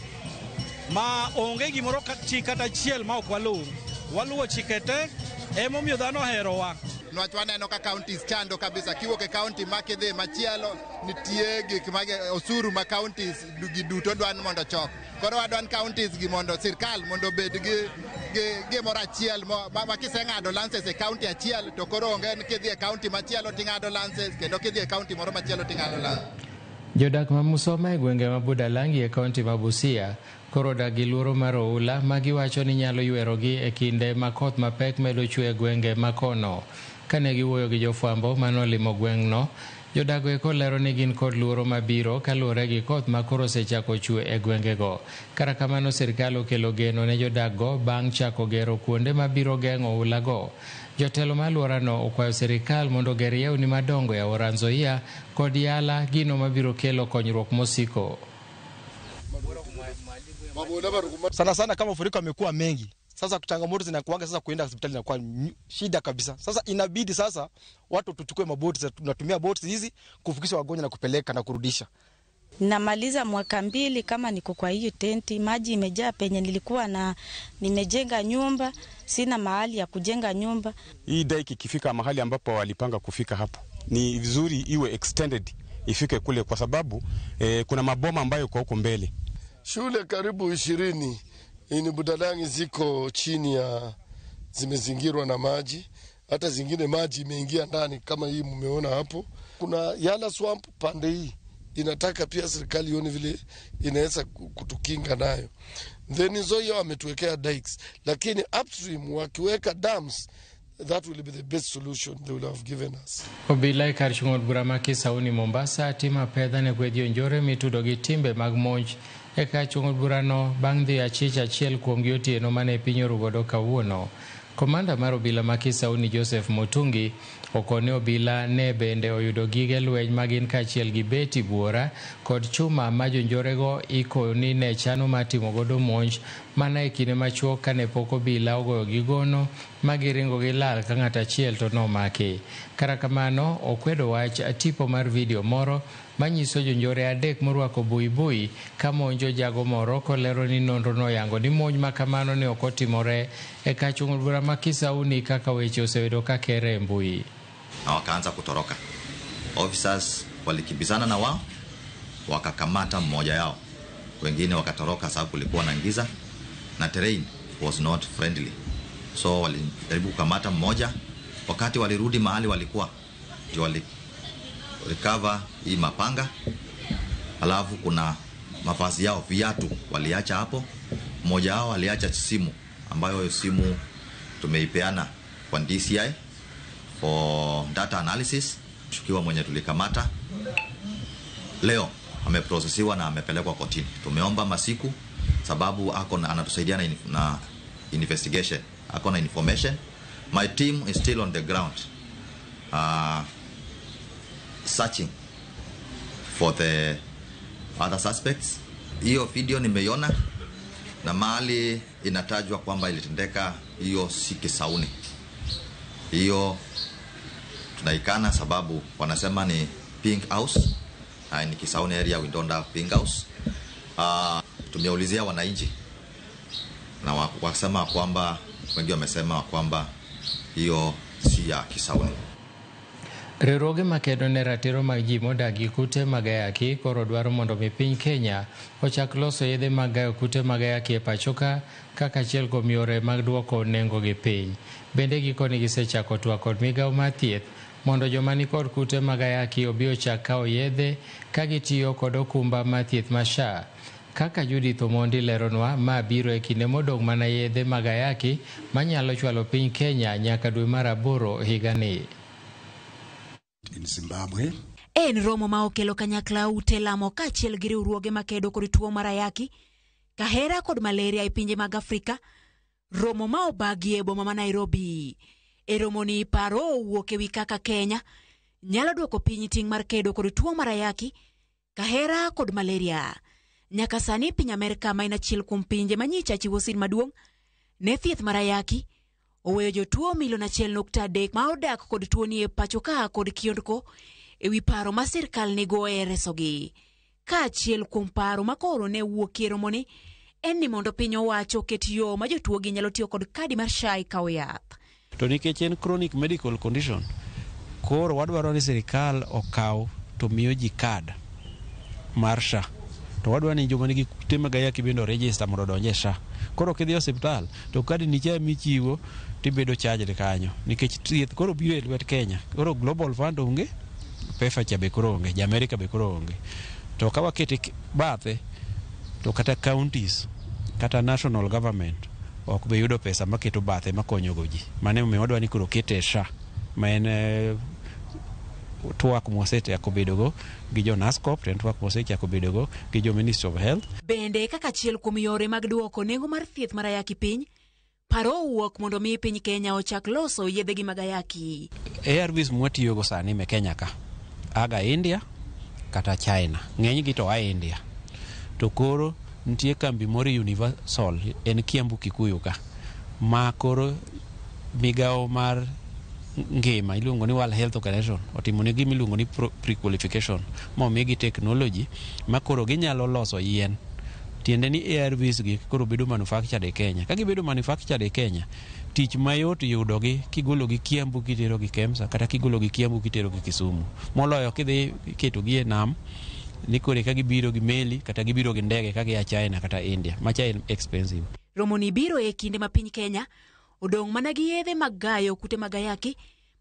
ma onge gimoro chik kata achiel ma ok waluw. Waluwo chike te, emomiyo dhano oherowa. Nwach waneno ka counties chando kabisa, kiwuok e county ma kidhi machielo nitie gik mag osuru ma counties gi duto dwan mondo chok. Koro wadwan counties gi mondo sirkal mondo obed gi gimoro achiel ma kiseng'ado license e county achiel to koro onge ni kidhi e county machielo ting'ado license kendo kidhi e county moro machielo ting'ado license. Jodak ma Musoma e gwenge ma Budalangi e kaunti ma Busia koro odak gi luoro mar oula ma giwacho ni nyalo ywerogi e kinde ma koth mapek medo chwe e gwenge ma kono. Kane giwuoyo gi jofwambo manolimo gweng'no, jodago eko lero ni gin kod luoro mabiro kaluwore gi koth ma koro osechako chwe e gwengego. Kata kamano, sirkal okelo geno ne jodakgo bang' chako gero kuonde mabiro geng'o oulago. Jotelo ma alworano okwayo sirkal mondo oger yewni madongo e aora Nzoia kod Yala, gino mabiro kelo konyruok mosiko. Sana sana kama mafuriko yamekuwa mengi, sasa changamoto zinakuanga, sasa kuenda hospitali inakuwa shida kabisa. Sasa inabidi sasa watu tuchukue maboti, tunatumia boti hizi kufikisha wagonjwa na kupeleka na kurudisha. Namaliza mwaka 2 kama niko kwa hiyo tenti, maji imejaa penye nilikuwa na nimejenga nyumba, sina mahali ya kujenga nyumba. Hii dike ikifika mahali ambapo walipanga kufika hapo, ni vizuri iwe extended ifike kule kwa sababu kuna maboma ambayo kwa huko mbele. Shule karibu 20 ini Budalangi ziko chini ya zimezingirwa na maji, hata zingine maji imeingia ndani kama hii mmeona hapo. Kuna Yala swamp pande hii inataka pia serikali ione vile inaweza kutukinga nayo. Then Nzoia wametuwekea dikes, lakini upstream wakiweka dams, that will be the best solution they will have given us. Obila e kar chung' od bura ma Kisauni Mombasa timo apedha ne kweth jonjore mitudo gi timbe mag monj e kar chung' od burano bang' dhi achich achiel kuomgi otieno mane piny orugodo kawuono. Komanda mar obila ma Kisauni Joseph Mutungi okone obila ne bende oyudo gige lweny magin kaachiel gi beti buora kod chuma ma jonjorego iko ni ne chano mar timo godo monj mana e kinde machuok kane pok obila ogoyo gi gono ma giringo gilal ka ng'ato achiel to nomaki. Kata kamano, okwedo wach tipo mar video moro manyiso jonjore 3 morwako buibui ka monjo jago moro kolero ni nonro noyango ni monj ma kamano ne ok otimore e kar chung' od bura ma Kisauni kaka weche osebedo ka kere e mbui. Na wakaanza kutoroka. Officers walikimbizana na wao, wakakamata mmoja yao. Wengine wakatoroka sababu kulikuwa na giza na terrain was not friendly. So walijaribu kukamata mmoja, wakati walirudi mahali walikuwa ndio wali recover hii mapanga. Alafu kuna mavazi yao, viatu waliacha hapo. Mmoja wao aliacha simu ambayo simu tumeipeana kwa DCI for data analysis. Mshukiwa mwenye tulikamata leo ameprocessiwa na amepelekwa kotini. Tumeomba masiku sababu ako anatusaidia na investigation, akona information. My team is still on the ground searching for the other suspects. Hiyo video nimeiona na mahali inatajwa kwamba ilitendeka, hiyo si Kisauni. Hiyo tunaikana sababu wanasema ni Pink House. Ni Kisauni area, we don't have Pink House. Tumeulizia wananchi na wakasema kwamba wengi wamesema kwamba hiyo si ya Kisauni. Riwruoge makedo ne ratiro mag ji modak gi kute mag ayaki koro dwaro mondo mi piny Kenya ochak loso yedhe mag gayo kute mag ayaki e pacho ka kaka achiel kuom yore mag duoko nengo gi piny. Bende gikoni gisechako twak kod migawo mar thieth mondo joma nikod kute mag ayaki obi ochak kawo yedhe ka gitiyo kod okumba mar thieth mar SHA. Kaka Judith Omondi leronwa, ma biro e kinde modong' mana yedhe mag ayaki manyalo chwalo piny Kenya nyaka dwe mar 8 higani. In Zimbabwe. En romo ma okelo kanyakla ute lamo kaachiel gi riwruoge makedo kod tuo mar ayaki, kahera kod malaria e pinje mag Afrika. Romo ma obagi e boma ma Nairobi. E romoni paro owuok ewi kaka Kenya nyalo duoko piny ting' mar kedo kod tuo mar ayaki, kahera kod malaria. Nyaka sani piny Amerka ma en achiel kuom pinje manyicha chiwo sin maduong' ne thieth mar ayaki oweyo jotuo milion 1.3 ma odak kod tuoni e pacho ka kod kiondko ewi paro ma sirkal nigo e resogi. Kaachiel kuom paro ma koro ne wuok e romoni en ni mondo piny owacho oket yo ma jotuogi nyalo tiyo kod kadi mar SHA e kawo yath. To nikech en chronic medical condition, koro wadwaro ni sirikal okaw to miyo ji kad mar SHA. To wadwaro ni joma nigi kute mag ayaki bende oregister mondo odonj e SHA. Koro kidhi e osiptal to kadi ni cha michiwo tibedo charged kanyo nikech thieth koro biro e lwet Kenya. Koro Global Fund onge, PEPFAR cha be koro onge, ja Amerika be koro onge. To ka wakete bathe to kata counties kata national government ok be yudo pesa maketo bathe makonyogo ji. Mano emomiyo wadwa ni koro kete e SHA ma en twak mwasechako bedogo gi jo NASCOP, to en twak mwasechako bedogo gi jo Ministry of Health. Bende kaka achiel kuom yore mag duoko nengo mar thieth mar ayaki piny, paro owuok mondo mi piny Kenya ochak loso yedhegi mag ayaki. ARVs mwatiyogo sani me Kenya ka aga India kata China, ng'enygi to a India. To koro nitie kambi moro Universal en Kiambu Kikuyu ka ma koro migawo mar ngima iluongo ni World Health Organization otimo ne gima iluongo ni pre-qualification momigi technology ma koro ginyalo loso yien. Tiende ni ARVs gi koro bedo manufactured e Kenya. Ka gibedo manufactured e Kenya, tich mayot yudogi kigologi Kiambu kiterogi Kemsa kata kigologi Kiambu kiterogi Kisumu. Moloyo kidhi ketogi e nam ni koro ka gibiro gi meli kata gibiro gi ndege ka gia China kata India, macha en expensive. Romoni biro e kinde ma piny Kenya odong' mana gi yedhe mag gayo kute mag ayaki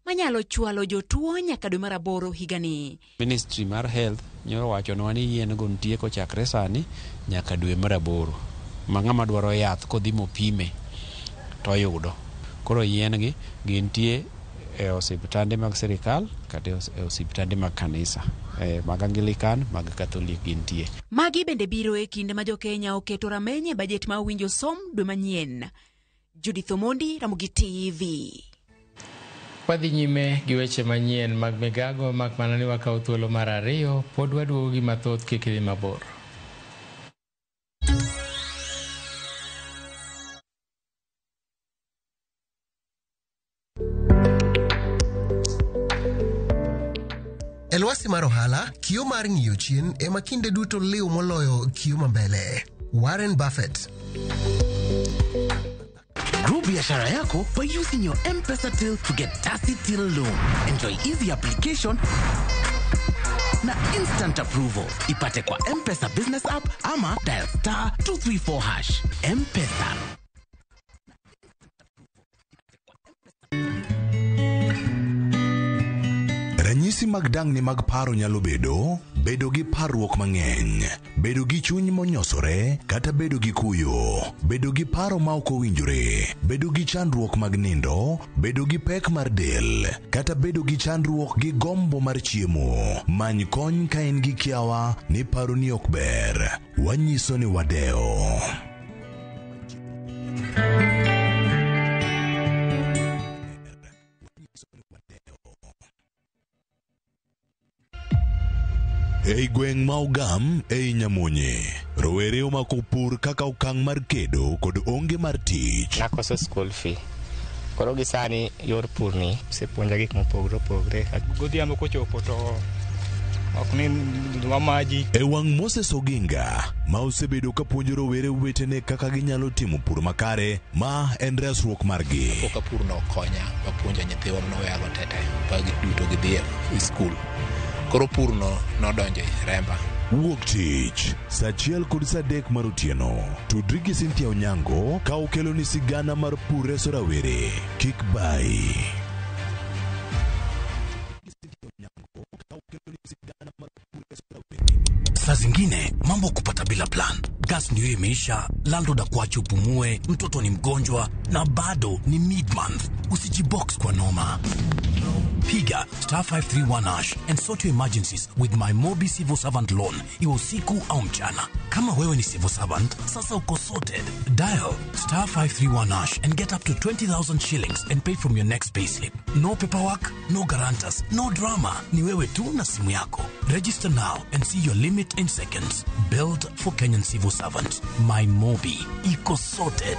manyalo chwalo jotuo nyaka dwe mar 8 higani. Ministry mar Health nyoro wachonwa ni yien go nitie kochakre sani nyaka dwe mar 8. Ma ng'ama dwaro yath kodhi mopime to oyudo. Koro yien gi gintie e osiptande mag sirikal kata e osiptande mag kanisa, mag Anglican, mag Catholic gintie. Magi bende biro e kinde ma jo-Kenya oketo rameny e bajet ma owinjo som dwe manyien. Judith Omondi, Ramogi TV. Wadhi nyime gi weche manyien mag migago mak mana ni wakawo thuolo mar 2 pod waduogo gi mathoth kik idhi mabor. E lwasi mar ohala, kio mar ng'iyo chien ema kinde duto liw moloyo kio mambele. Warren Buffett. Grow biashara yako by using your M-Pesa till to get Tasi Till loan. Enjoy easy application na instant approval. Ipate kwa M-Pesa business app ama dial *234#. M-Pesa. Ranyisi mag dang'ni mag paro nyalo bedo bedo gi parruok mang'eny, bedo gi chuny monyosore kata bedo gi kuyo, bedo gi paro ma ok owinjore, bedo gi chandruok mag nindo, bedo gi pek mar del, kata bedo gi chandruok gi gombo mar chiemo. Many kony ka in gi kiawa ni paroni ok ber. Wanyiso ni wadewo. Ei gweng' ma Ogam ei Nyamonye, rowere omako pur kaka okang' mar kedo kod onge mar tich. Nakoso school fee. Koro gi sani yor pur ni osepuonja gik mopogore opogore. Godhiambo kochopo to ok ni wamaji. E wang' Moses Oginga ma osebedo ka puonjo rowere wetene kaka ginyalo timo pur makare, ma en resruok margi. Koka pur no okonya mapuonjo nyithiwa manoweyago tete ba giduto gidhi e skul. Koro pur no nodonjo e remba. Wuok tich saa achiel kod saa adek mar otieno. Tudri gi Cynthia Onyango ka okeloni sigana mar pur reso rawere. Kik bayi. Saa zingine mambo kupata bila plan. Gas ndiyo imeisha, landlord akuache upumue, mtoto ni mgonjwa na bado ni mid month. Usijibox kwa noma. Piga star 531 hash and sort your emergencies with my Mobi Civil Servant Loan, iwe usiku au mchana. Kama wewe ni civil servant, sasa uko sorted. Dial star 531 hash and get up to 20,000 shillings and pay from your next payslip. No paperwork, no guarantors, no drama. Ni wewe tu na simu yako. Register now and see your limit in seconds. Built for Kenyan civil servants. My Mobi. Iko sorted.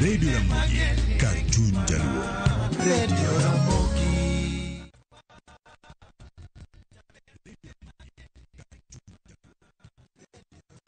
Radio Ramogi, kar chuny Jaluo. Radio Ramogi.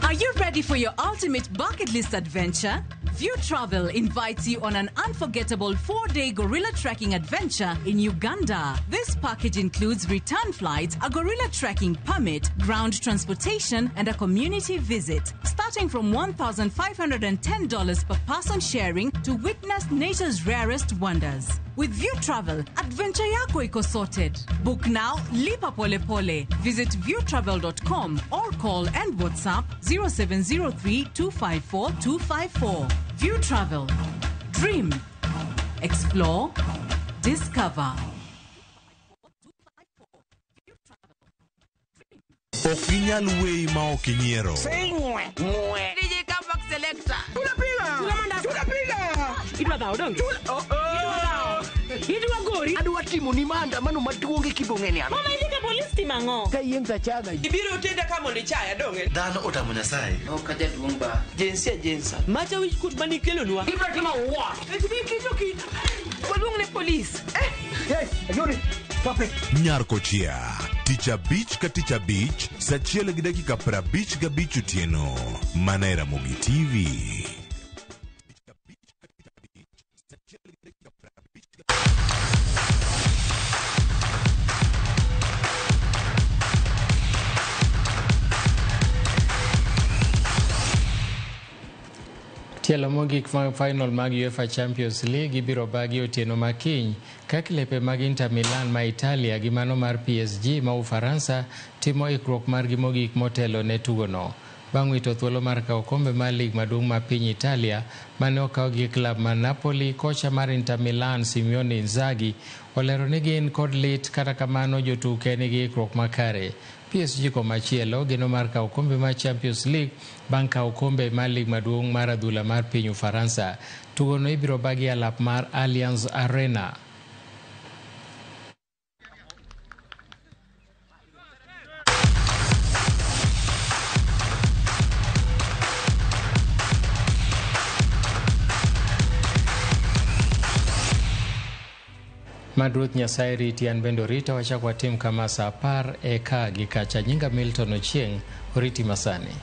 Are you ready for your ultimate bucket list adventure? View Travel invites you on an unforgettable 4-day gorilla trekking adventure in Uganda. This package includes return flights, a gorilla trekking permit, ground transportation, and a community visit. Starting from $1,510 per person sharing to witness nature's rarest wonders. With View Travel, adventure yako iko sorted. Book now, lipa pole pole. Visit viewtravel.com or call and WhatsApp 0703 254 254. View Travel. Dream. Explore. Discover. Ok ginyal weyi ma ok inyiero. DJ Comeback Selector. Tunapiga. Idwa dhao donge? Idwa gori. Adwa timo ni maandamano maduong' e Kibong'eni an. Mama idhi ka polis timo ang'o? Ka yieng' tachaga. Ibiro tenda ka mondo ichaya donge? Dhano otamo Nyasaye. Ok ajaduong' ba. Jinsia jinsa. Macha wich kuot mane ikelonwa. Ibiro timo what? Ibi kicho. Waluong ne polis. Hey, Ayori. Stop it. Nyar Kochia, tich abich ka tich abich, saa achiel gi dakika 55 otieno. Mana e Ramogi TV. Tielo mogik mag final mag UEFA Champions League ibiro bagi otieno makiny ka klepe mag Inter Milan ma Italia gi mano mar PSG ma Ufaransa timo ikruok margi mogik motelo ne tugono. Bang' wito thuolo mar kawo kombe mar lig maduong' ma piny Italia mane okaw gi klab mar Napoli, kocha mar Inter Milan Simone Inzaghi olero ni gin kod lit, kata kamano jotuke nigi ikruok makare. PSG komachielo geno mar kawo kombe mar Champions League bang' kawo kombe mar lig maduong' mar adhula mar piny Ufaransa. Tugono ibiro bagi alap mar Allianz Arena. Mad Ruoth Nyasaye riti, an bende orita. Wachak watim kama saa 10 eka gi kacha. Nyinga Milton Ochieng', oriti masani.